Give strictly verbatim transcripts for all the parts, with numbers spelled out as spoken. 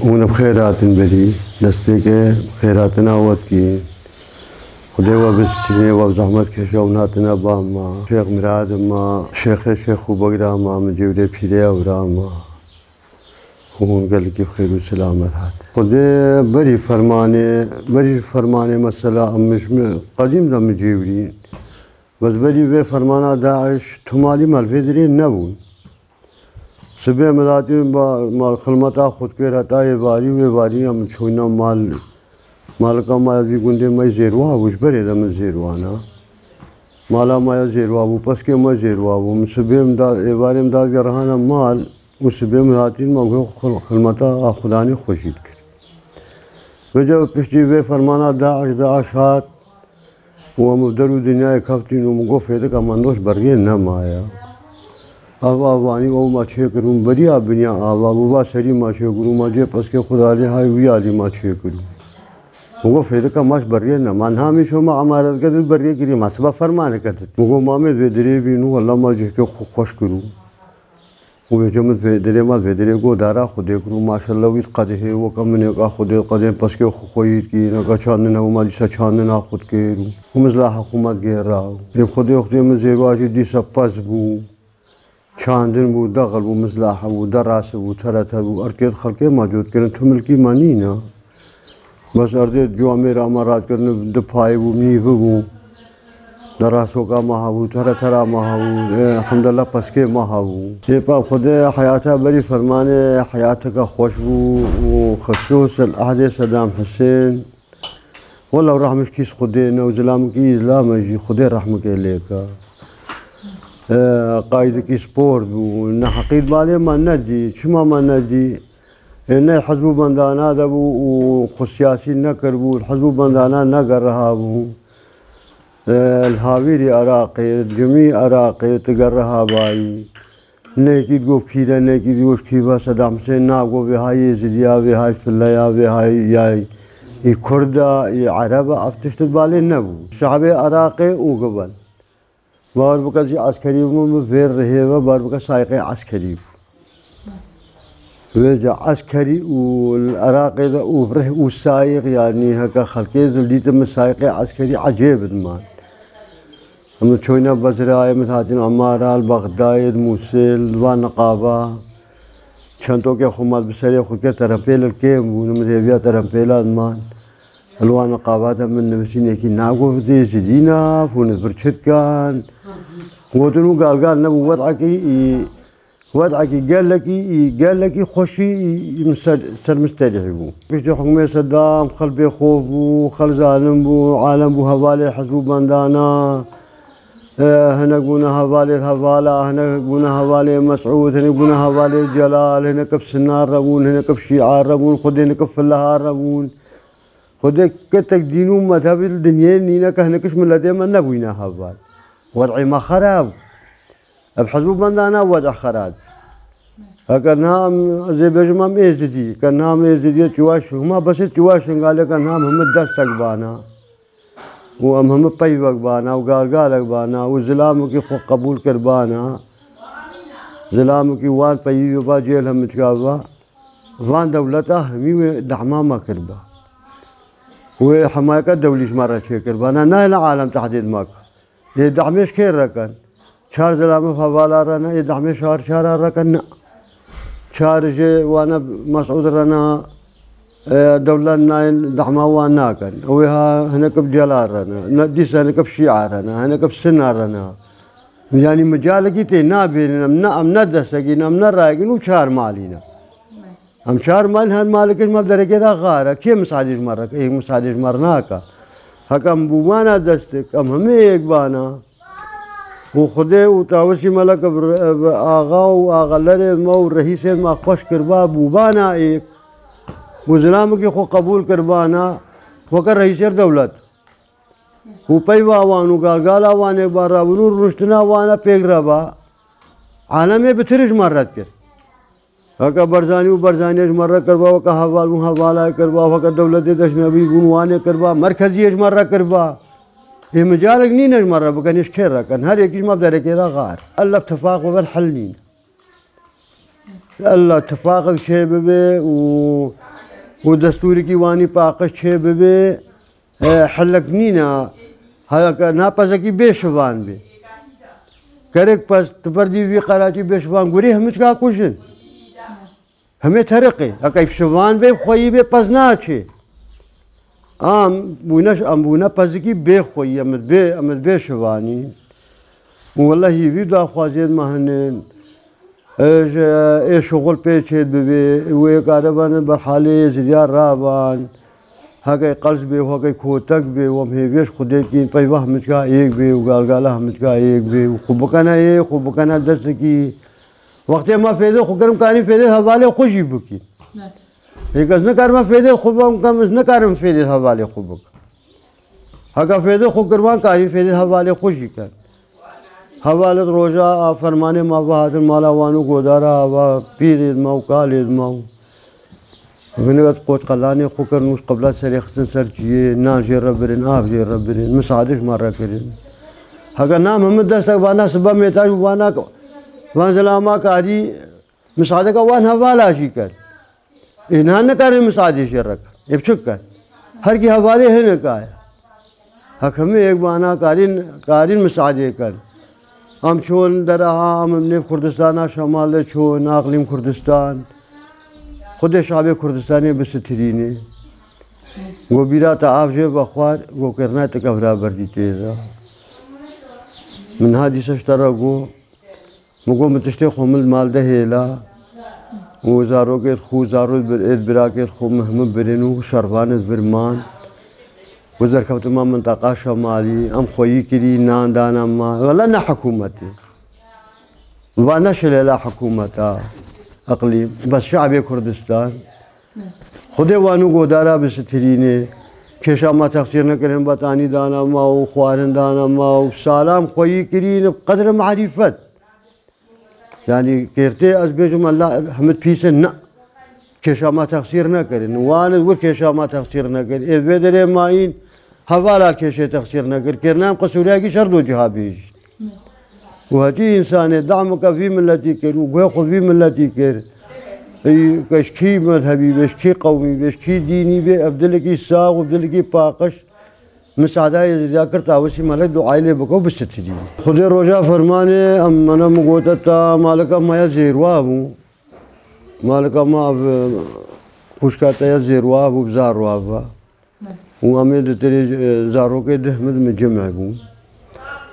Hûn bi xêr hatin berî. Destpêkê xêrhatina we dikî. Xwedê we bistînê, we bi zehmet keşa hûn hatine ba me. Şêx Mirad me, Şêxê Şêx û Begra me, min cêwrê pîrê ewra me. Hûn gelekî bi xêr û selamet hat. Xwedê berî fermanê, berî fermanê mesela em ji min qedîm de min cêwrî. Bes berî vê fermana DAIŞ tumalî me li vê dirê nebûn. Sibê min datî ba mal xilmeta xwe dikir heta êvarî û êvarî ya min çûyna mal. Malika me ya vî gundê me zêrwa bû, ji berê de min zêrwana. Mala me ya zêrwa bû, peskê me zêrwa bû. Min sibê min da, êvarê min da gerihana mal û sibê min hatîn me xil-, xilmeta a xudanê xwe jî dikir. Vêca piştî vê fermana DAIŞ, DAIŞ hat, û em bi der û dinyayê keftîn û min got, "Fêdika me doş beriyê nemaye." Ev avanî ew ma çêkir û beriya binya ava bû, va serî ma çêkir û ma cê peskê xwe dalê hay wî alî ma çêkir û. Min got, "Fêdika ma ji beriyê nema. Niha min çoma emaret kir, beriyê kirî ma siba fermaneke dit." Min got, "Mamê vê dirê bîn û wela ma cihkê xwe xweş kir û." Û vêca min vê dirê ma vê dirê godara Xwedê kir û maşallah wî diqedihê weke minêka Xwedê diqedihê peskê xwe xweyî dikî, neka çandina û ma dîsa çandina xwe dikir û, û mizlaha xwe ma digêra û. Ê Xwedê Xwedê min zêrwa jî dîsa pez bû, çandin bû, dexil bû, mizlaha bû, derase bû, terete bû, erdkê di xelkê ma cot kirin, tu milkî ma nîna. Bes erdê di ciwa mêra me radkirin, di payî bû, mîvi bû. Derasoka me hebû, teretera me hebû. Ê, elhamdulillah peskê me hebû. Ê pa Xwedê heyata berî fermanê heyateke xweş bû û xisûs li ehdê Sedam Hisên. Wela rehmiş kîs Xwedê ne û zilamekî îzlame jî Xwedê rehmekê lê ka. Ê, qaydekî sport bû. Neheqî balê me nedî. Çima me nedî? Ê, ne hizb û bendana de bû û xwe siyasî nekiribû, hizb û bendana negerihabû. Ê, li hawîrî Iraqê, cimî Iraqê, tu gerihabayî. Nekî digot kî de, nekî digot kî ve Sedam Hisên nagot vê hay Êzidiya, vê hay Fileya, vê hay yay, î Kurda, î Ereba, ev tişt li balê nebû. Şehabê Iraqê û gibel. Bawer bike zî eskerî bû, min vê rihê ve bawer bike sayiqê eskerî bû. Vêca eskerî û li Iraqê de û rih û sayiq, yanî heke xelkê zî dîtin min sayiqê eskerî ecêb diman. Min çoyna Bezrayê, min hatin Emara, li Bexdayê, li Mûsil, li van niqaba. Çentokê xwe mat bi serê xwe kir, terempêl li kêm bûn, min hêviya terempêla diman. Li wan niqaba de min nivîsînekî nagot vê zidîna, hûn li vir çi dikan? Gotin û galgal nebû, wed'ekî, î, wed'ekî gelekî, î, gelekî xweşî, î, î, min ser, ser min sterîhî bû. Piştî hukmê Sedam, xel bêxof bû, xel zalim bû, alem bû hevalê hizb û bendana. E, hinek bûne hevalê hevala, hinek bûne hevalê Mesûd, hinek bûne hevalê Celal, hinek bi Sinar re bûn, hinek bi Şîa re bûn, xwedê hinek bi Fileha re bûn. Xwedê ketek dîn û mezhebê li dinyê nîne ke hinekiş miletê me nebûyne heval. Wed'ê me xerab. Ev hizb û bendana wed'a xerab. Heke niha em, ez ê bêjim em êzidî. Ke niha em êzidî, çiwaş, hema besê çiwaş Şingalê ke niha em hemî destek bana. Û em hemî peyvek bana û galgalek bana û zilamekî xwe qebûl kir bana. Zilamekî wan peyî ba cêl hemiçka ba. Van dewleta hemî wê dehma me kiriba. Wê hemayeka dewlî ji me re çêkiriba. Na, nayêne alem tehdîd me ke. Ê dehmê ji kê re kin? Çar zilamê hevala re ne, ê dehmê şar çara re kin? Na. Çar ji wana Mesûd re ne, e, dewlet nayên dehma wan nakin. Ew ê ha hinek bi Celal re ne, ne dîsa hinek bi Şîa re ne, hinek bi Sina re ne. Yanî micalekî tê nabênin, em ne, em ne destekîn, em ne rayekîn û çar malî ne. Em çar mal, her malekê ji me bi derekê de xar e. Kê misadê ji me re, ê misadê ji me re nake. Heke em bûbana destek, em hemî êk bana. Û Xwedê û Tawusî Melek bi, bi axa û axelerê me û rehîsên me xweş kiriba, bûbana êk. Û zilamekî xwe qebûl kiribana weke rehîsê dewlet. Û peyva wan û galgala wan ê ba rabûn û rûniştina wan e pêk re ba. Alemê bi tir ji me red kir. Heke Barzanî û Barzaniyê ji me re kiriba, weke heval bûn hevalayê kiriba, weke dewletê dejnebî bûn wanê kiriba, merkeziyê ji me re kiriba. Ê micalek nîne ji me re bikin, ê ji kê re kin? Her yekî ji me bi derekê de xar. Ella tifaq bibe hel nîne. Ella tifaqek çê bibe û û destûrekî wanî paqij çê bibe, e, helek nîne. Heke na pezekî bê şivan bê. Gerek pez tu berdî vî qeratî bê şivan gurî hemû çika kujin. Hemê teriqê. Heke şivan bê xweyî bê pez naçê. Am bûne, am bûne pezikî bê xweyî, em bê, em bê şivanî. Û wele hîvî daxwaziyên me hene. Ê ji, ê şixul pê çêd bibê, wê kare bane berhalê ziriya raban. Heke qels bê, heke kotek bê, wem hêvêş Xwedê kîn, peyva hemicka êk bê û galgala hemicka êk bê û xwe bikene ê, xwe bikene destekî. Wextê me fêdê xwe kirim, kanî fêdê hevalê xwe jî bikîn. Ê kes nikarime fêdê xwe bim, kem ez nikarim fêdê hevalê xwe bikim. Heke fêdê xwe kir, wan karî fêdê hevalê xwe jî ken. Hevalêt roja a fermanê ma ve hatin mala wan û godara ava pîrêd ma û kalêd ma û hinek qoç qelanê xwe kirin û qiblet serê xistin ser çiyê, nan jê re birin, av jê re birin, misadê ji ma re kirin. Heke nam hemû destek vana siba mêtaj û vana van zilama karî misadeka wan hevala jî ken. Ê niha nikarin misadê jê re kin. Ê bi çi kin? Herkî hevalê hinek aya. Hekimê yek bana karîn, karîn misadê kin. Em çûn dereha, em nêv Kurdistana Şemal de çûn, Aqlîm Kurdistan. Xwedê şabê Kurdistanê bisitirînê. Go bîra te av jê vexwar, go kirina te kevra berdî tê de. Min niha dîsa ji te re got, Min got, min tiştê xwe min li mal de hêla û zarokêt xwe, zarok bir-, êt birakêt xwe min hemû birin û şervanêt bir man. Û derkeftin ma minteqa şemalî, em xweyî kirî, nan dana ma. Wele ne hikûmetê. Va ne şilêla hikûmeta, iqlîm, bes şabê Kurdistan. Xwedê wan û godara bisitirînê. Kêşa ma texsîr nekirin, betanî dana ma û xwarin dana ma û salam xweyî kirîn, bi qedre marîfet. Yanî kêrtê ez bêjim, Allah hemid pîs in, na. Kêşa ma texsîr nekirin. Wan id wir kêşa ma texsîr nekir. Ê vê derê mayîn hevala kêşê texsîr nekir. Kêrina em qisûriyekî şer do ciha bêjî. Û hetî însanê damika vî miletî kir û guhê xwe vî miletî kir. Ey, ke ji kî mezhebî be, ji kî qewmî be, ji kî dînî be, ev dilekî sax û dilekî paqij. Min Sadayê zêde kir, ta wesî melek duayê lê bike û bisitirî. Xwedê roja fermanê, em, mene min gote, ta malika me ya zêrwa bû. Malika me ev, xwişka te ya zêrwa bû, bi zarwa ve. Û em ê di tirê, e, zarokê dih min min cime bû.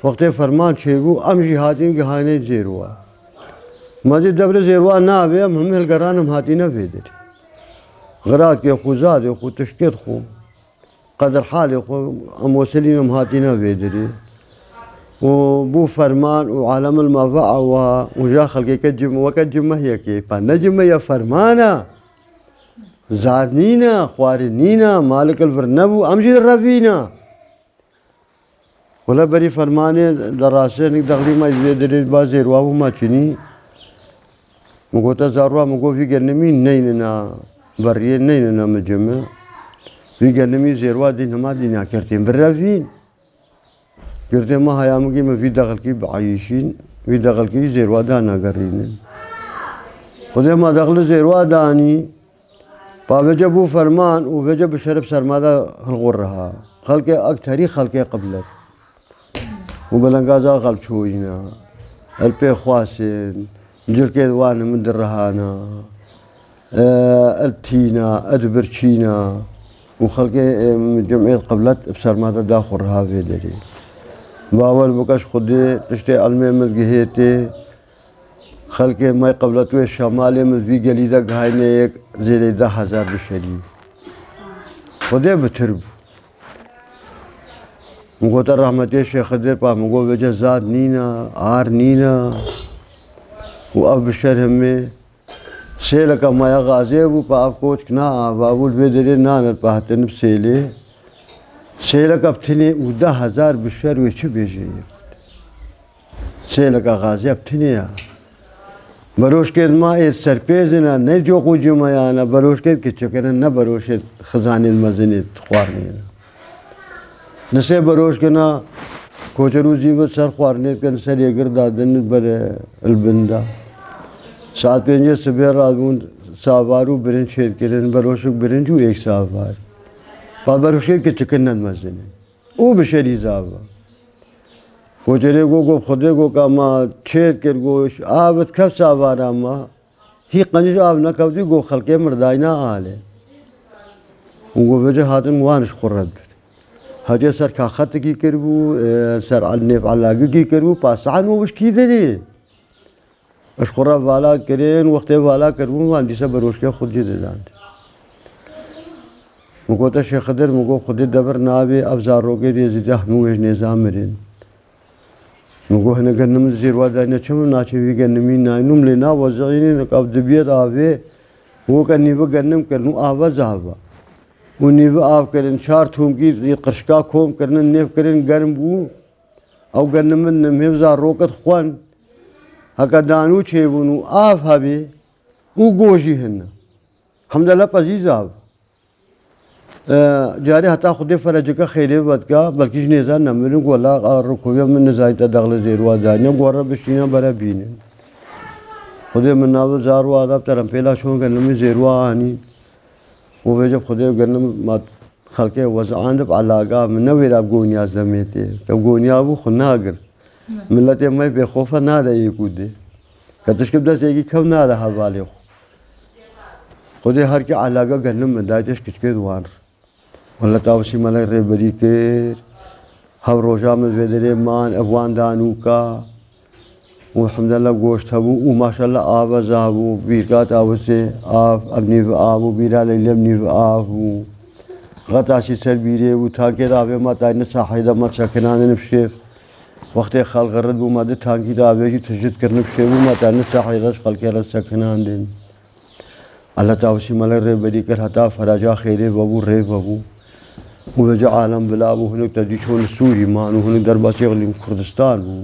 Wextê ferman çêbû, em jî hatîn gihayne zêrwa. Me dî devrê zêrwa nabê, em hemî hilgeran em hatîne vê derê. Xirakê xwe, zadê xwe, tişkêt xwe. Qedir halê xwe em wesilîn em hatîne vê derê. Û bû ferman û alemil me ve ewa û ja xelkê ke cim-, weke cimehiyekê. Pa ne cimehiye, ferman e. Zad nîne, xwarin nîne, malik li vir nebû, em jî revîne. Wele berî fermanê de rastê nik dexlî me vê derê ba zêrwa bû ma çinî. Min gote zarwa, min got vî genimî neynina beriyê, neynina min cime. Vî genimî zêrwa dîn hema dîna kertên birevîn. Girtê me haya min kî min vî dexilkî bieyîşîn, vî dexilkî zêrwa danagerînin. Xwedê me dexli zêrwa danî, pa vêce bû ferman û vêce bi şeref serma de hilqû riha. Xelkê ekterî xelkê qiblet. Û belengaza xelçoyîna. El pê xwasên, cilkê wan min dirihana. E, el tîna, el birçîna. Û xelkê, e, cemiyet qiblet bi serma de da xwe riha vê derê. Bawer bike ji Xwedê tiştê elmê min gihê tê. Xelkê me qiblet wê şemalê min vî gelî de gihayne yek zêdê deh hezar bişerî. Xwedê bitir bû. Min gote rehmetê Şêx Xidir pa min got vêce zad nîna, ar nîna. Û ev bi şer hemê sêleka maya gazê bû, pa ev koçk na ava bû, li vê derê nanet pa hatin bi sêlê. Sêleka bi tinê û deh hezar bi şer wê çi bêje yê? Sêleka gazê bi tinê ya. Beroşkêt ma ê serpêzin a, ne coq û cimeyana, beroşkêt ki çekirin, ne beroşêt xizanên mezinêt xwarinê ne. Nisê beroşkina koçerû zîvit ser xwarinêt kin, ser yê gir dadin bere il bin da. Saet pêncê sibê radibûn, Savar û birinc çêdikirin, beroşik birinc û êk savar. Pa beroşkê kiçikin ne mezin in. Û bi şerî zava. Gocerê go, go Xwedê go ka ma çêdikir, go av dikef savara ma. Hî qenc av nekewtî, go xelkê mirdayna alê. Û go vêce hatin wan ji xwe re bir. Hecê ser kaxetikî kiribû, e, ser al-, nêv alagikî kiribû, pa saen û wişkî dirî. Ji xwe re vala kirin, wextê vala kiribûn, wan dîsa beroşkê xwe cî didan. Min gote Şêx Xidir, min got, Xwedê debir nabê, ev zarokê dê zî deh min wê ji nêza mirin. Min got, hinek gendim li zêrwa dayne, çi min naçin vî genimî nayîn û min lê nawezînin, hinek ev dibiyet avê, weke nîvi genim kirin û ava zava. Û nîvi av kirin, çar tûmkî qirşka kom kirinin, nêv kirin, germ bû. Ew genimî nimhê zarokê dixwen. Heke danû çêbûn û av hebê û go jî hene. Hemdela pezî zav. E, carê heta Xwedê fereceke xêrê vedika, belkî ji nêza nemirin, ku wela a rikoviya min nizanî te dexle zêrwa daniya, ku re bişîne bere bînin. Xwedê min navê zarwa da, terempêla şon genimî zêrwa anî. Û vêce Xwedê genim ma xelkê wezandib elaga min ne wêra bi goniya zemê tê. Ke goniya bû xwe nagirt. Miletê me bêxofe nade yê ku dê. Ke tişkî bi destê yekî kew nade hevalê xwe. Xwedê her kê elaga genim min dayê têş kiçikê di wan re. Wele tawsî melek rêberî kir. Hev roja min vê derê man, ev wan danûka. Û hemdela goşt hebû û maşallah ava zahbû, bîrka tawisê av, ev nîv av û bîra leylem nîv av bû. Xetasî ser bîrê û tankê de avê ma tayne sahî de ma sekinandin bi şêv. Wextê xelq rid bû ma di tankî de avê jî tijit kirin bi şêv û ma tayne sahî re ji xelkê re sekinandin. Allah tawsî melek rêberî kir heta feraca xêrê vebû, rê vebû. Û vêca alem bila bû, hinek te dî çûn li Sûrî man û hinek derbasî Îqlîm Kurdistan bû.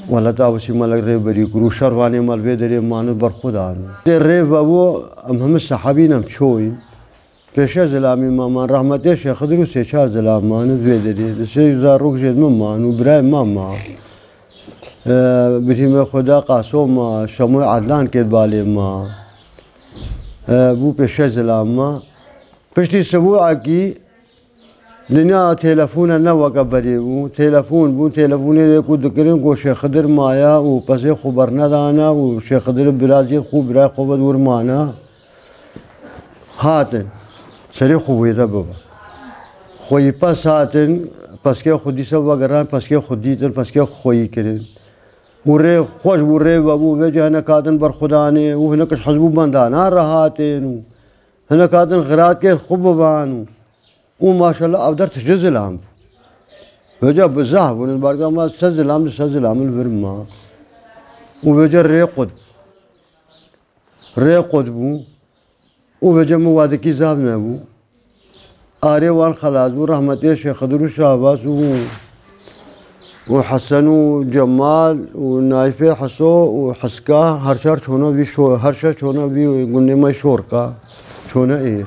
Wele tawsî melek rêberî kir û şervanê me li vê derê man û berxwedan. Tê rê vebû, em hemî sehabîn em çoyîn. Pêşe zilamî me man, rehmetê Şêx Xidir û sê çar zilam man vê derê. Di sê zarok jê min man û birayê me ma. E, birîmê Xweda Qaso ma, Şemoy Edlan kê balê ma. E, bû pêşe zilam ma. Piştî sibuekî dinya telefone ne weke berê bû. Telefon bû, telefonê lê ku dikirin, ku Şêx Xidir maya û pesê xwe bernedana û Şêx Xidir birazî xwe, birayê xwe ve dûr mana. Hatin. Serê xwe wêde bibe. Xweyî pes hatin, peskê xwe dîsa vegeran, peskê xwe dîtin, peskê xwe xweyî kirin. Û rê xweş bû, rê vebû, vêca hinek hatin berxwedanê û hinek ji hizb û bendanan re hatin û hinek hatin xiratkê xwe biban û, û maşallah ev der tije zilam bû. Vêca bi zehf bûn, ez barda ma sed zilam, du sed zilam li vir ma. Û vêca rê qut. Rê qut bû. Û vêca min wadikî zaf nebû. Arê wan xelas bû, rehmetê Şêx Xidir û Şahbaz û, û Hesen û Cemal û Nayfê Heso û Heska her çar çona vî şo-, her şeş çona vî gundê me Şorka çona êr.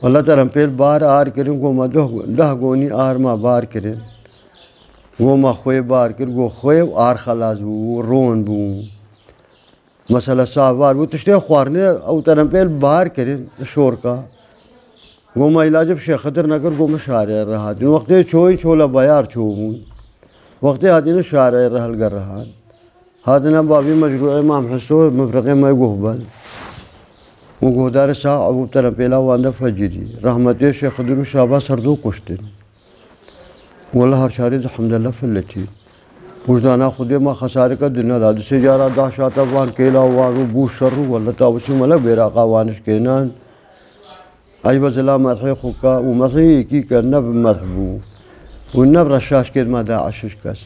Wela terempêl bar ar kirin, goma deh, deh gonî ar ma bar kirin. Goma xwê bar kir, go xwê û ar xelas bû, ron bû. Mesela savar bû, tiştê xwarinê ew terempêl bar kirin, şorka. Goma îlacê bi Şêx Xidir nekir, goma şarê re hatin. Wextê çoyî çola bayar ço bûn. Wextê hatîne şarê re hilgerihan. Hatine bavî mecrûê Mam Hiso, mifriqê me guh ben. Û guhdarê sağ ew terempêla wan de fecirî. Rehmetê Şêx Xidir û Şaba Serdo kuştin. Wela her çarê di hemdela filetî. Wijdana Xwedê ma xesareke dine da. Di sê cara dahşata van kêla wan û bû şer û wela tawişî mele bêraqa wan şikênan. Eyba zila merhê xwe ka û merhê yekî ke ne bi merh bû. Û ne bi reşaşkêt me de eşiş kes.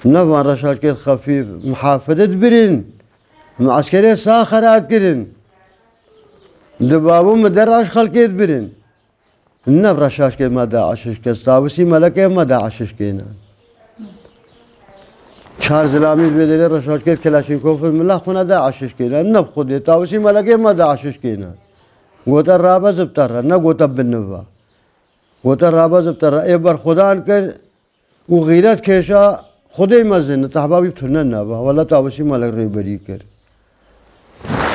Ne van reşaşkêt xefîf, mihafide dibirin. Min eskerê sa xerat kirin. Di babû min der aş xelkê dibirin. Ne reşaşkê me de eşiş kes, tawisî melekê me de eşiş kêne. Çar zilamî vê derê reşaşkê Kelaşînkofir mila xwe ne de eşiş kêne. Ne bi Xwedê, tawisî melekê me de eşiş kêne. Gote rabe zibtera, ne gote biniva. Gote rabe zibtera, ê berxwedan kir, û xîret kêşa Xwedê mezin, te heba wî bi tune neba. Wela tawişî melek rêberî kir.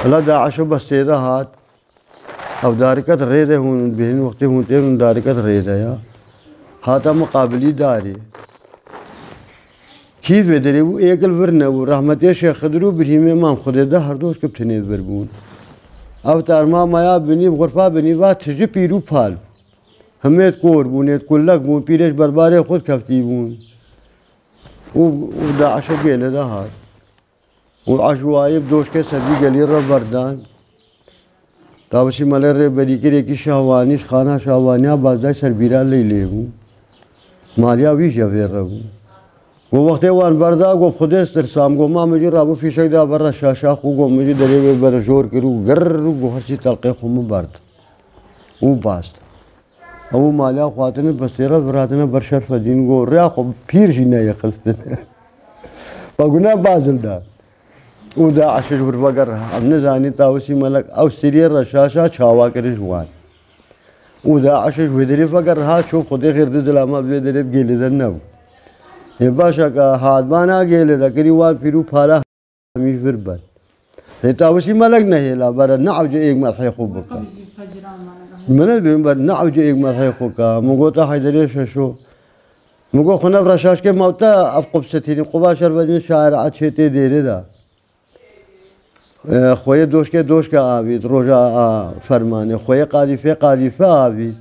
Ela DAIŞ bes tê de hat. Ev dariket rê de hûn, bêhn wextê hûn têrûn dariket rê de ya. Hata muqabilî darê. Kî vê derê bû, êkil vir nebû. Rehmetê Şêx Xidir û Birhîmê Mam Xwedê de her doş kiptinê vir bûn. Ev tarma maya binî, xurfa binî va tiji pîr û pal. Himêt kor bûn, êt kullek bûn, pîrêş berbarê xwe keftî bûn. Û, û DAIŞ gêle de hat. Û eş wayê doşkê sedî gelî re berdan. Tawusî Melê rêberî kirekî Şahwanî, ji xana Şahwaniya bazdayî ser bîra Leylê bû. Maliya wî jî vê re bû. Got wextê wan berda, got Xwedê stirsam, got ma min jî rabû fîşek da ber re şaşa xwe, got min jî derê wê ber jor kir û girr û got her çî telqê xwe min berd. Û bast. Ew maliya xwe hatine bestêre, vir hatine ber Şerfedîn, got rêya xwe pîr jî neyê xistine. Ve guna bazil da. Û DAIŞ ji wir veger, em nizanîn Tawusî Melek ew seriyê re şaşa çawa kir ji wan. Û DAIŞ ji wê derê veger ha çû Xwedê xêr di zilama vê derê gêlê de nebû. Ê başa ka hatbana gêlê de kirî wan pîr û pala hemî ji vir ber. Ê Tawusî Melek nehêla bere, ne ewce êk medhê xwe bike. Min ez bêhn ber, ne ewce êk medhê xwe ka. Min gota Heyderê Şeşo. Min got xwe nev reşaşkê mewte ev qubsetînî, quba şervedîn şair a çê tê dêrê de. E, xweyê doşkê doşka avît, roja a fermanê. Xweyê qadîfê qadîfe avît.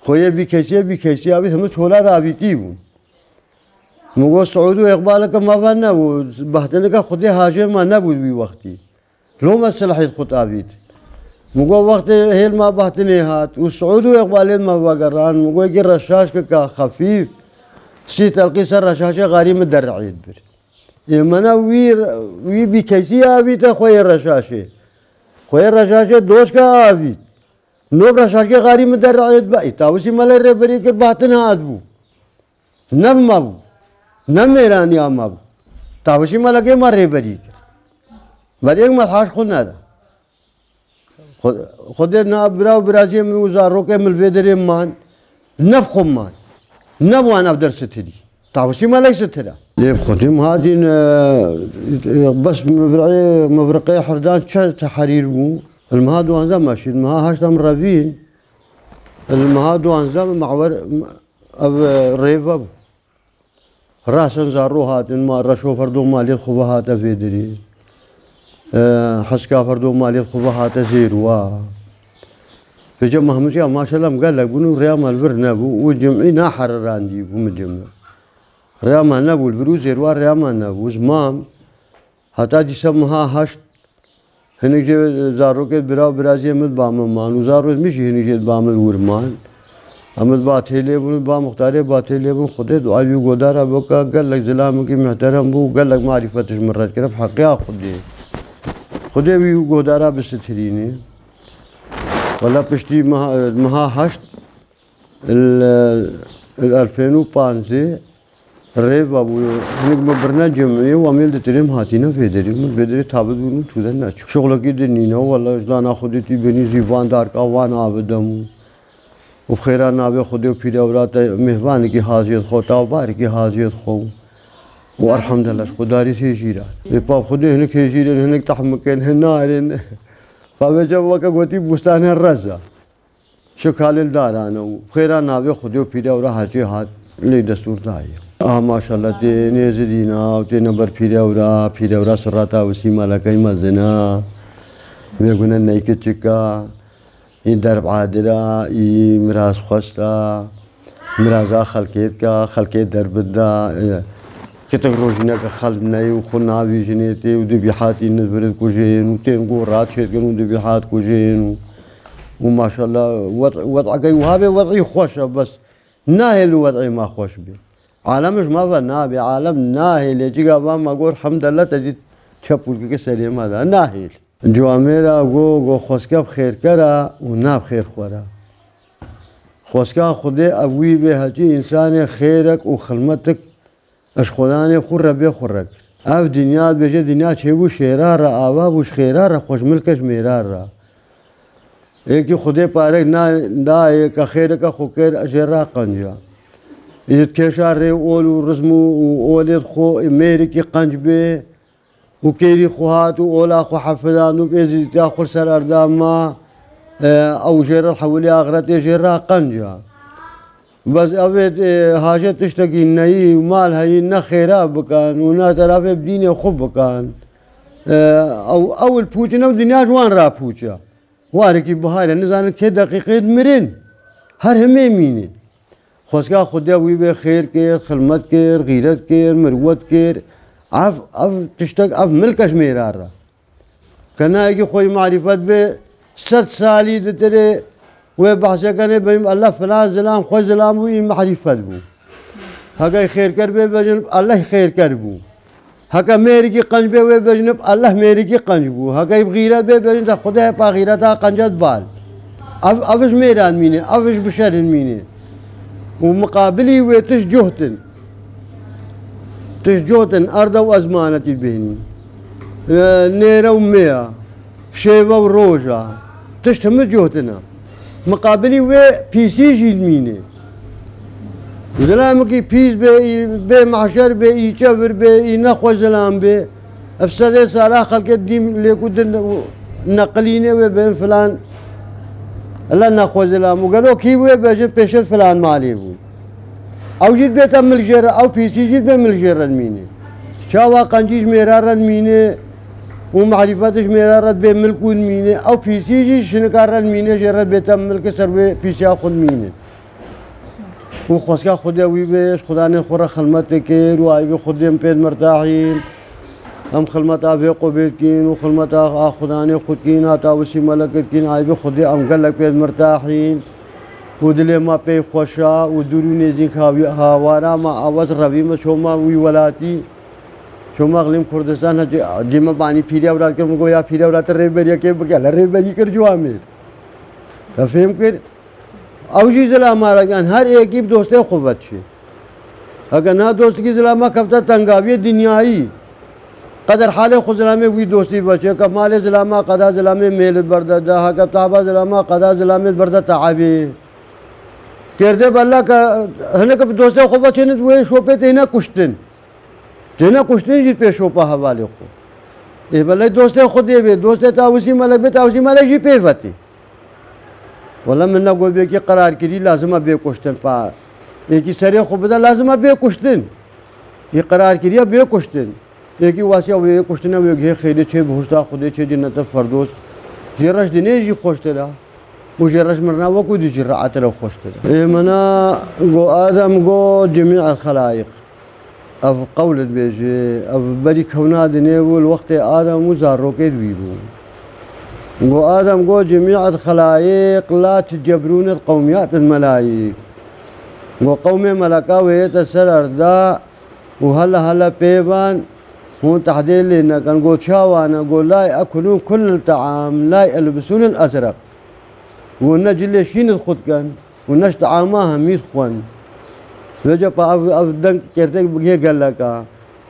Xweyê bîkesiyê bîkesiyê avît, hemû çola de avîtî bûn. Min got Siûd û Îqbaleke me ve nebû, behtineke Xwedê hajê me nebû wî wextî. Lome silahêt xwe avît. Min got wextê hêl me behtinê hat û Siûd û Îqbalê me vegeran, min got yekî reşaşkeka xefîf, sî telqî ser reşaşê xarî min derri'êt bir. Ê mene wî, wî bîkesî avîte xweyê reşaşê. Xweyê reşaşê doşka avît. Nov reşaşkê xarî min derri'êt be. Ê Tawusî Melê rêberî kir, behtin hat bû. Ne bi me bû. Ne mêraniya me bû. Tawusî Melekê me rêberî kir. Ber êk me haş xwe neda. Xwe-, Xwedê na bira û biraziyê min û zarokê min li vê derê man. Ne bi xwe man. Ne bi wan ev der sitirî. Tawusî Melek sitira. Lê bi Xwedê min hatîn, e, bes mevriqê, mevriqê herdan çend teherîr bû. Li meha duwanzeh me şît, meha heşt em revîn. Li meha duwanzeh me mehwer, ev, e, rêve bû. Rasen zarro hatin, ma reşo ferdo maliyet xwe ve hate vê derê. E, heska ferdo maliyet xwe ve hate zêrwa. Vêce Mehmûtiya maşallah em gelek bûn û rêya me li vir nebû û cimî nahererandî bû min cimî. Rêya me nebû li vir û zêrwa rêya me nebû. Ez mam heta dîsa meha heşt. Hinek jê zarokê bira û biraziyê min ba min man û zarokê min jî hinek jê ba min wir man. Em ba têlê bûn, ba muxtarê ba têlê bûn, Xwedê duayê wî godara boka, gelek zilamekî muhterem bû, gelek marîfet ji min red kir, bi heqiya Xwedê. Xwedê wî godara bisitirînê. Wela piştî meha, meha heşt, li, li elfên û panzê, Rêva bû, hinek me birine cemiyê û em ê li ditirêm hatîne vê derê. Min vê derê tabit bûn û tu de neçû. Şoxlekî din nîne, wela ji dana Xwedê tî benî zî van darka wan avidem û, û bi xêra navê Xwedê û pîrewra te mêhvanekî haziyet xwe, tawbarekî haziyet xwe. Û elhamdulillah ji Xwedarî hêjîra. Ê pa Xwedê hinek hêjîrên, hinek tehmikên, hinarên. Pa vêca weke gotî bûstanê reza. Şikalil darane û xêra navê Xwedê û pîrewra hecê hat lê destûr daye. Ah maşallah tê nêzidîna û têne ber pîrewra, pîrewra sirata û sîmalekey mezina. Vê gune neykiçika, î derb adira, î miraz xwesta, miraza xelkê dika, xelkê derbida, e, Kitek rojîneke xelb neyê û xwe navîjinê tê û dibî hatî nizbirê dikujên û tên gora çêdikin û dibî hat kujên û, û maşallah wed-, wed'eke wiha bê wed'î xweş e bes nahêl li wed'ê me xweş bê. Alem ji me ve nabê, alem nahêlê. Cîga va me got hemdella te dît çepûlkeke serê me de. Nahêl. Ciwamêra go, go xweske bi xêrkera û na bi xêrxwera. Xweska Xwedê ev wî bê heçî însanê xêrek û xilmetik Ji Xwedanê xwe rebê xwe rek. Ev dinya dibêje dinya çêbû şêra re, ava bû ji xêra re, xweşmilke ji mêra re. Êkî Xwedê parek na-, dayê ke xêreke xwe kir, jê re qenca. Î ji kêşa rê ol û rizm û, û olê xwe mêrikî qenc bê, û kêrî xwe hat û ola xwe hefidand û bi êzîdiya xwe ser erda ma, e, ew jê re hewilî axretê jê re qenc a. Bes ev ê, e, haşê tiştekî neyî û mal heyî ne xêra bikin û ne terafê bi dînê xwe bikin. E, ew, ew li pûç in, ew dinya ji wan re pûç e. Warekî bihare nizanin kê deqîqê dimirin. Her himê mîne. Xwezka Xwedê wî bê xêr kir, xilmet kir, xîret kir, mirwet kir. Ev, ev tiştek, ev milk e ji mêra re. Kenayekî xwe yî marîfet bê, sed salî ditirê wê behse kenê, bêjin Allah filan zilam, xwe zilam bû, yî marîfet bû. Heke yî xêrker bê, bêjin Allah xêrker bû. Heke mêrikî qenc bê, wê bêjin Allah mêrikî qenc bû. Heke yî bi xîret bê, bêjin te Xwedê hepa xîreta qenca dibal. Ev, ev ji mêran mîne, ev ji bişerin mîne. Û miqabilî wê tişt cuhtin. Tişt cuhtin, erd û ezmanetî bêhnî. E, nêre û mêya, şêve û roja. Tişt hemû cuhtin e. Miqabilî wê pîsî jî mîne. Zilamekî pîs bê, î bê mahşer bê, î çevir bê, î nexwe zilam bê. Ev sedê sala xelkê dîm lê ku din û neqilînê wê bên filan. Ela nexwe zilam û gelo kî wê bêjin pêşet filan malê bû. Ew jî bête milk jê re, ew pîsî jî bê milk jê re dimîne. Çawa qencî ji mêra re dimîne û marîfet ji mêra re bê milk û dimîne. Ew pîsî jî şinika re dimîne, jê re bête milk ser wê pîsiya xwe dimîne. Û xwezka Xwedê wî bê, ji xudanê xwe re xilmetê kir û ayîbê Xwedê em pê mirtahîn. Em xilmeta vê qubê dikîn û xilmeta a xudanê xwe dikîn, hata wisî melek dikîn, ayîbê Xwedê em gelek pê mirtahîn. Û dilê me pê xweş a û dûr û nêzîk hawî-, hawara me awaz revî me çoma wî welatî. Çoma Iqlîm Kurdistan hecî dîme banî pîrê ewlad kir, min got ya pîrê ewlad te rêberiyekê bike, le rêberî kir ciwamê. Te fêm kir? Ew jî zilama re, yan her êkî bi dostê xwe ve diçe. Heke niha dostekî zilama kefte tengaviyê dinyayî, qeder halê xwe zilamê wî dostî veçe, ke malê zilama qeda zilamê mêl di ber de de, heke taba zilama qeda zilamê di ber de teebê. Kerdê bella ke hineke bi dostê xwe veçênit wê şopê têne kuştin. Têne kuştin jî pê şopa hevalê xwe. Ê belê dostê xwe dê bê, dostê tawusî melek bê, tawusî melek jî pê vetê. Wele min ne got bê kî qerar kirî lazim e bê kuştin pa. Ê kî serê xwe bide lazim e bê kuştin. Ê qerar kiriye bê kuştin. Ê kî wasiya wê kuştine wê gihê xêrê çê bihuşta Xwedê çê cennetil ferdos. Jê reş dinê jî xweştir e. Û jê reş mirina wekû dî jî reetir e xweştir e. Ê mena go Adem go cemî el xelayiq. Ev qewl dibêje, ev berî kewna dinê bû, li wextê Adem û zarokê di wî bû. Go Adem go cemîet xelayiq, la ti cebrûnet qewmiyat melayîk. Go qewmê meleka wê yête ser erda û hele hele pê ban, hûn tehdê lê nekin. Go çawa ne? Go la ye'kulûn kullel te'am, la yelbisûnel ezreq. Go ne cilê şîn xwe dikin. Û ne ji teama hemî dixwin. Vêca pa ev, ev deng kêrtek bigihê geleka.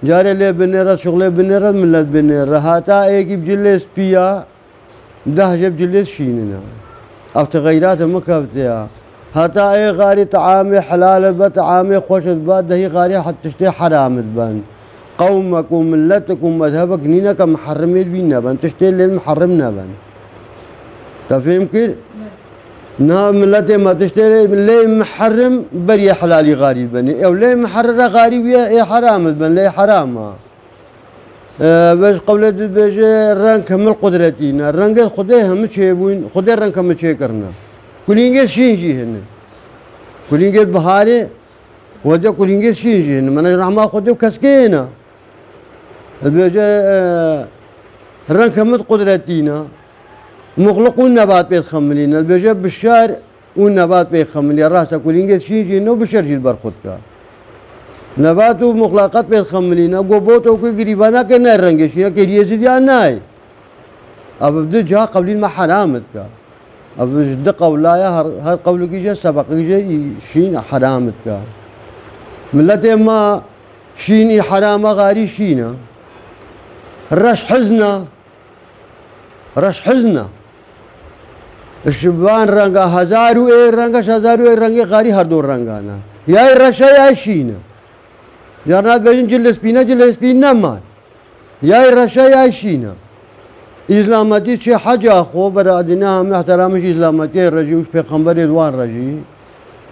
Carê lê binêre, şixulê binêre, milet binêre. Heta êkî bi cilê spî ya, deh jê bi cilê şîn in e. Ev ti xeyratê min kevtê ya. Heta ê xarî teamê helal be, teamê xweş be, dehî xarî he-, tiştê heram ben. Qewmek û miletek û mezhebek nîne ke miherimê wî nebin, tiştê lê miherim nebin. Te fêm kir? Niha miletê me tiştê lê miherim berî helalî xarî benê. Ew lê miherire xarî wî ye, ê heram ben, lê heram a. Eee, vej qewlê dibêje, reng hemil qudretî ne. Rengê Xwedê hemû çêbûn, Xwedê reng hemû çêkirine. Kulîngê şîn jî hene. Kulîngê biharê, Wede kulîngê şîn jî hene. Mena rehma Xwedê û keskê hene. Dibêje, e, reng hemû qudretî ne. Muxliq û nebat pê dixemilîne. Dibêje bişer û nebat pê dixemilîne. Rast e, kulîngê şîn jî hene û bişer jî li ber xwe dike. Nebat û muxlaqat pê dixemilîne. Go boto ku girîbana ke ne rengê şîn e, ke riyê zîdiya nayê. Ev di ciha qewlîn me heram dike. Ev ji di qewla ye, her, her qewlekî jê, sebekî jê, î şîn heram dike. Miletê me şîn î heram e, xarî şîn e. Reş hizn e. Reş hizn e. Ji van renga hezar û ê renge, ji hezar û ê rengê xarî her du rengan e. Ya reş e, ya şîn e. Carna dibêjin cilê spî ne, cilê spî nema. Yay reşe yay şîne. Îslametî çê heca xwe, bera dîna heme ihtiramê ji îslametiyê re jî û ji pêxemberê wan re jî.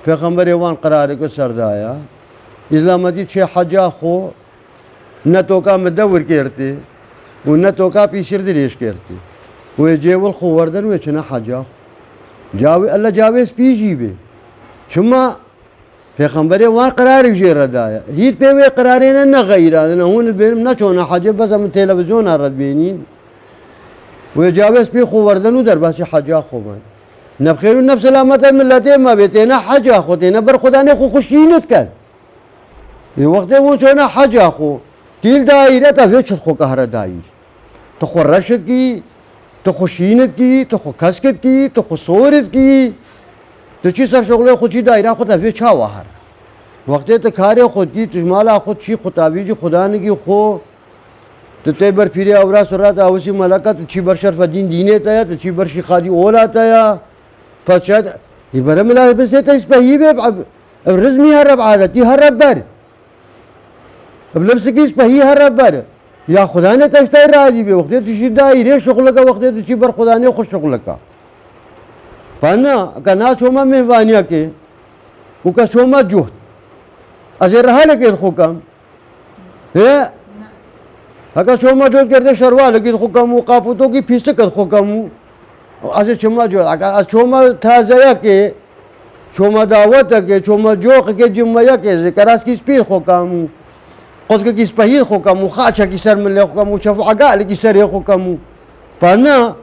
Pêxemberê wan qirareke ser daye. Îslametî çê heca xwe ne toka min dewir kêrtê û ne toka pîsir dirêj kêrtê. Wê cê wil xwe werdin wê çine heca xwe. Cawê, elle cawê spî jî bê. Çima? Pêxemberê wan qirarik jê re daye. Hît pê wê qirarê ne, ne xeyra, ne hûn bêrim neçone hecê, beza min televîzyona re dibênîn. Wê cawê spî xwe werdin û derbasî heca xwe bin. Ne bi xêr û ne bi selamet e miletê me bê, têne heca xwe, têne ber xwedanê xwe xwe şînit ken. Ê wextê hûn çone heca xwe, tîl daîre te vê çi xwe kahre daîr. Tu xwe reşit kî, tu xwe şînit kî, tu xwe keskit kî, tu xwe sorit kî. Tu çî ser şoxlê xwe çî daîra xwe te vê çawa her. Wextê tu karê xwe dikî, tu ji mala xwe çî xwe tavî jî xwedanekî xwe, tu tê ber pîrê ewra surat awusî meleka, tu çî ber şerfedîn dînê te ye, tu çî ber şîxadî ola te ye. Pes şayet, hî bere mila hê bisê te spehî bê, ev, ev rizmî here bi adetî here ber. Ev lipsikî spehî here ber. Ya Xudanê te ji te razî bê. Wextê tu çî daîrê şuxlika, wextê tu çî ber Xudanê xwe şuxlika. Pa na, ka na çoma mêvaniyekê û ka çoma cot. Ez ê rehalekê xwe kem. He? Heke çoma cot kerde şerwalekî xwe kem û qapûtokî pîsik xwe kem û ez ê çima cot. Heke ez çoma tazeyekê, çoma dawetekê, çoma coxekê cimeyekê, zikeraskî spî xwe kem û qotkekî spehî xwe kem û xaçekî ser milê xwe kem û çefa egalekî serê xwe kem û. Pa na,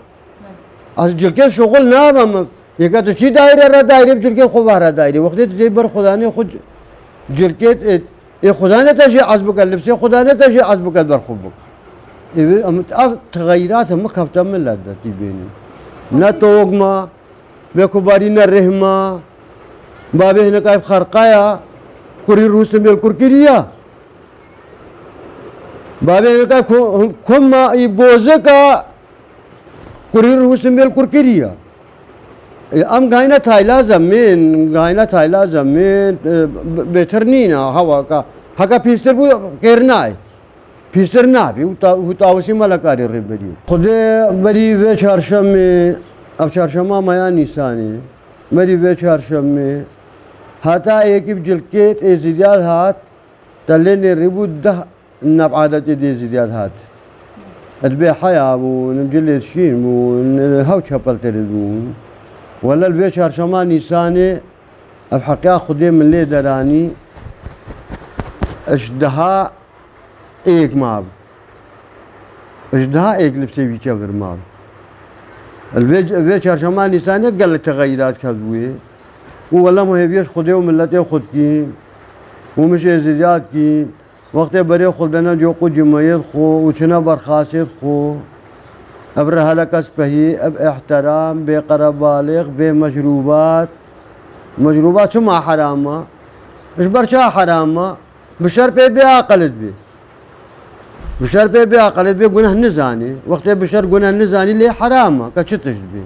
ez cilkê şuxul nabim. Yeke tu çî daîre re daîre bi cilkê xwe ve re daîre. Wextê tu tê ber Xudanê xwe cilkê, e, ê Xudanê te jê ez bike, lipsê Xudanê te jê ez bike ber xwe bike. Ê, em, ev texeyrat heme kefte min le de tî bênî. Ne togma, bê ku barî ne rihma. Babê hinekay xerqaya, kurî rûstin bêl kur kiriya. Babê hinekay ku-, kuma î bozika, kurî rûstin bêl kur kiriya. E, em gayne tayla zemîn, gayne tayla zemîn, e, b-, bêtir nîne, hewa ka, heke pîstir bû, kêr nayê. Pîstir nabî, û ta-, û tawisî me le karî rêberî. Xwedê berî vê çarşemê, ev çarşema me ya Nîsanê, berî vê çarşemê, heta êkî bi cilkêt êzîdiyat hat, te lê nêrî bû deh Neb adetê dê zîdiyat hat. Di bê heya bûn, cilê şîn bûn, hew çepel têrê bûn. Wele li vê çarşema Nîsanê ev heqya Xwedê min lê deranî, ji deha êk mabû. Ji deha êk li sêvî çevir mabû. Li vê, vê çarşema Nîsanê gelek texeyîrat ketbûyê. Û wele me hêviyê ji Xwedê û miletê xwe dikîn. Û min jê zîdiyat kîn. Wextê berê xwe dene coq û cimeyêt xwe û çine ber xasêt xwe, ev reheleke spehî, ev îhteram, bê qerebalêx, bê mecrûbat. Mecrûbat çima heram e? Ji ber çawa heram e? Bi şer pê bê aqil dibê. Bi şer pê bê aqil dibê, guneh nizanê. Wextê bi şer guneh nizanî lê heram e, ke çi tişt dibê.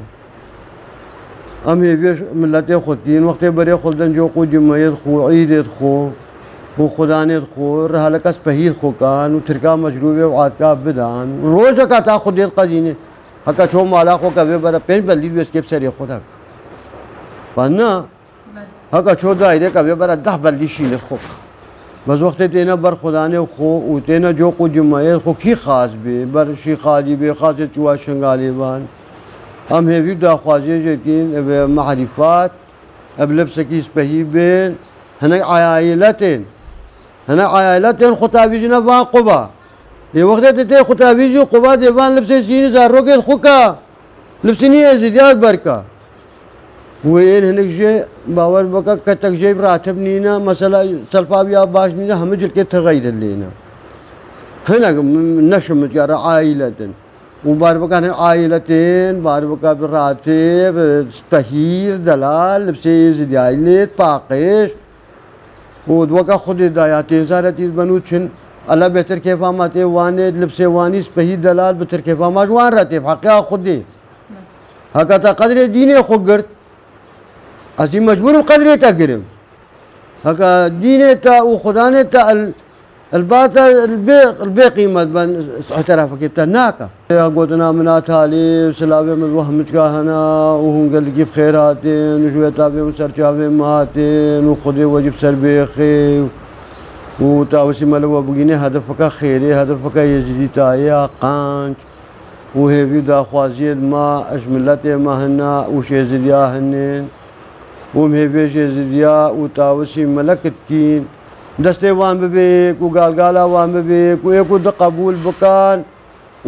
Em hêviyê miletê xwe tîn, wextê berê xwe li den coq û cimeyêt xwe, îdêt xwe û xudanêt xwe, reheleke spehît xwe kan û tirka mecrûbê û atka bidan. Rojeka ta xwe dêt qedînê. Heke ço mala xwe ke vê bere pênc bellî wêskê bi serê xwe de. Ba na. Heka ço daîreka vê bere deh bellî şînit xwe. Bes wextê têne ber xudanê xwe û têne coq û cimeyê xwe kî xas bê, ber şîxalî bê, xasê çûwa şingalê ban. Em hêvî û daxwaziyê jê kîn, ev e mehrîfat, ev lipsekî spehî bên, hinek ayayîletên. Hene eyaletên xwe tavîjine van quba. Ê wextê tu tê xwe tavîjî quba dê van lipsê sînî zarokê xwe ka. Lipsînî êzidiyat berka. Wê yên hinek jê bawer bike ketek jê ratib nîne, mesela selfa wî ya baş nîne, hemû cilkê tixeyre lêne. Hinek neşimit ya re aîletin. Û bar bike ne aîletên, bar bike bi ratib, spehîr, delal, lipsê êzidiyayî lêt, paqij. Û di weke Xwedê de ya têzaretî ben û çin. Ele bêtir kêfa me tê wanê, lipsê wanî spehî delal bi tir kêfa me ji wan re tê, bi heqya Xwedê. Heke te qedrê dînê xwe girt, ez jî mecbûr im qedrê te girim. Heke dînê te û xudanê te el Elbate li bê, li bê qîmet ben etirafekê te naka. Ya gotina min a talî, silavê min wehmiçka hena û hûn gelekî bi xêr hatin û ji wê tavê û ser çavê min hatin û Xwedê we jî bi ser bêxê û tawisî me li we bigîne hedefeke xêrê, hedefeke yêzidîtayê ya qenc û hêvî û daxwaziyê me, eş miletê me hina û şêzidiya hinên û em hêvê şêzidiya û tawisî melek dikîn. Destê wan bibe êk û galgala wan bibe êk û êk û di qebûl bikin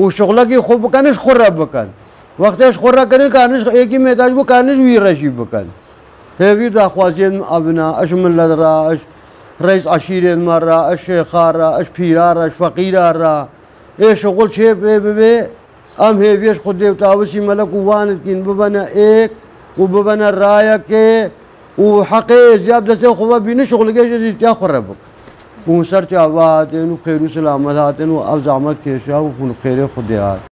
û şixulekî xwe bikin, ji xwe re bikin. Wextê ji xwe re kirin, karin ji êkî mêta ji bo, karin ji wî re jî bikin. Hêvî daxwaziyên min evina, ji milet re, ji reis eşîrên me re, ji şêxa re, ji pîra re, ji feqîra re. Ê şixul çê pê bibe, em hêviyê ji Xwedê û tawisî melek û wan dikîn bibene êk û bibene rayekê û heqê êziya bi destê xwe ve bînin, şixulekê ji êzîtiya xwe re bikin. Û hûn ser çava hatin û xêr û selamet hatin û ev zehmet kêşa û hûn bi xêrê Xwedê hat.